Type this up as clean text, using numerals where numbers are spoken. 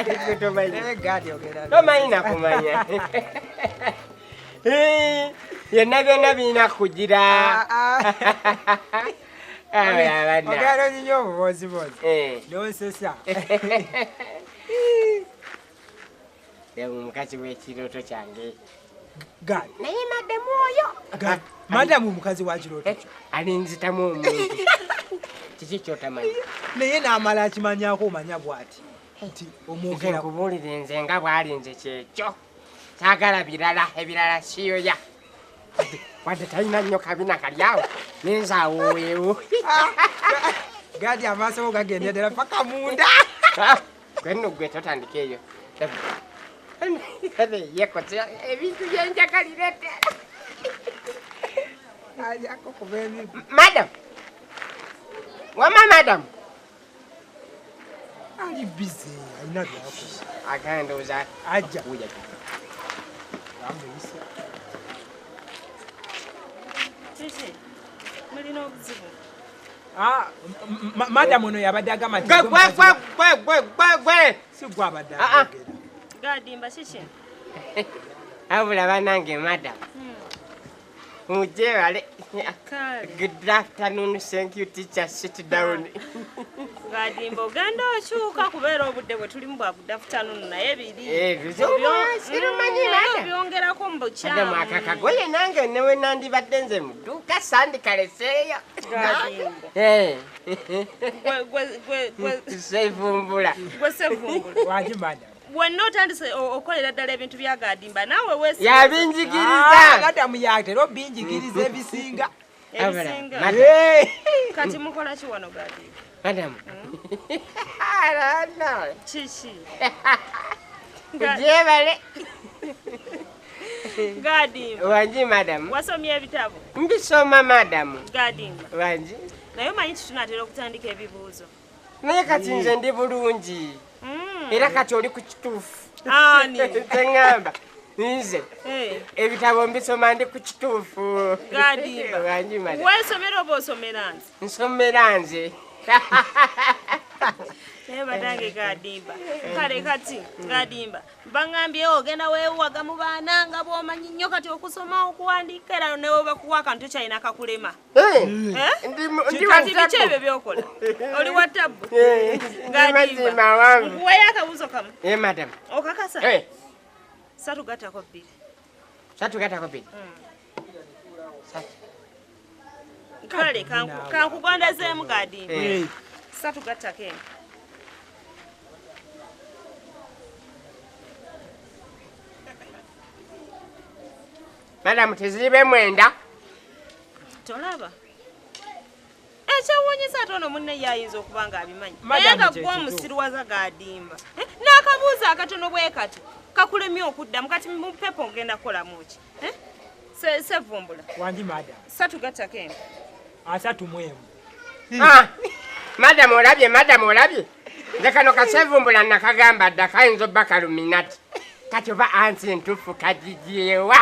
Kati gwe tomanyi. Naye Gadi ogenda. Tomanyi nakumanya. Eh, byonna byonna birina kugira. Ah, ah. Abaana. Ogenda onyumya obubooziboozi. Eh. Nonsesa. Leba omukazi w'ekirooto kyange. Gadi. Naye madamu oyo. Gadi. Madamu omukazi wa kirooto kyo. Alinzitamu omuntu. Kiki kyotamanyi? Naye n'amala akimanyako omanya bw'ati. Nti Nze omwogera nkubuulire nze nga bw'ali nze kyekyo. Saagala birala, ebirala siyoya. Wadde talina nnyo kabina kali awo, nenze awoweewo. Gadi amaaso go gagenda ddala paka munda. Gwe nno gwe totandika eyo. Yekoze ebintu byenjagalira ddala. Ajako kuba ebigo. Madam. Wamma madam. Ali busy alina byakola. Agenda ndowooza Ajja. Wuuyo. Amuyisa. Kiki? Mulina obuzibu? Ah, madamu ono yabadde agamba nti Gwe gwe gwe gwe gwe gwe gwe. si gwe abadde Ah, ah. ayogera. Gadimba kiki? Wabula bannange madam. Mujebale. Kale. Good afternoon, thank you teacher, sit down. Gadimba ogenda okyuka kubeera obudde bwe tulimu bwa good afternoon naye biri. Eh, sirumanyi madam. Obyongerako mu bukyamu. Madam akakagoye nange ne we nandibadde nze mu dduuka sandikaleseeyo. Gadimba. Eh. Gwe gwe gwe gwe Sevumbula. gwe sevumbula. Wangi madamu. Wenna otandise okolera ddala ebintu bya Gadimba naawe weesiga Yabinjigiriza. Ah, madamu yatera obinjigiriza ebisinga. ebisinga. Madam. Eh. Kati mukola ki wano Gadimba? Madam. Alana. Kiki? Ujebale. Gadimba. Wangi madam. Wasomye ebitabo? Mbisoma madam. Gadimba. Wangi. Naye omanyi nti tunaatera okutandika ebibuuzo. Naye kati nze ndi bulungi. Era kati oli ku kituufu. Ani? Teŋŋamba. Nze Eh, ebitabo mbisoma ndi ku kituufu. Gadimba. Wangi madam. Weesomera oba osomera nze? Nsomera nze. Naye batange Gadimba. Kale kati Gadimba, baŋŋambye ogenda weewaga mu baana nga bw'omanyi nnyo kati okusoma okuwandiika era ne bwe bakuwa akantu tokyalina kakulema. Eh, Eh? Ndi wa Kati biki tabbu. ebyo by'okola? Oli wa tabbu? Eh, ndi mazima wangu. Nkuweeyo akabuuzo kamu. Eh, madam. Okakasa? Eh, 3 gattako 2. 3 gattako 2. Kale kankugondezeemu Gadimba. Eh. 3 gattako 1. Madam teziribe 9. Tolaba? Ekyewuunyisa ate ono munne ye ayinza okuba ng'abimanyi. Madam, Naye nga kye gwe kituufu. omusiruwaza Gadimba. Eh, n'akabuuzo akatono bwe kati kakulemye okuddamu kati mu pepa ogenda kukolamu ki? Eh? Sevumbula. Wangi madamu. 3 gattako 1. 31. Ah, madam olabye, madam olabye. Nze kano kasevumbula nakagamba dda kayinza obba kaluminati. Kati oba ansi entuufu kagigyewa.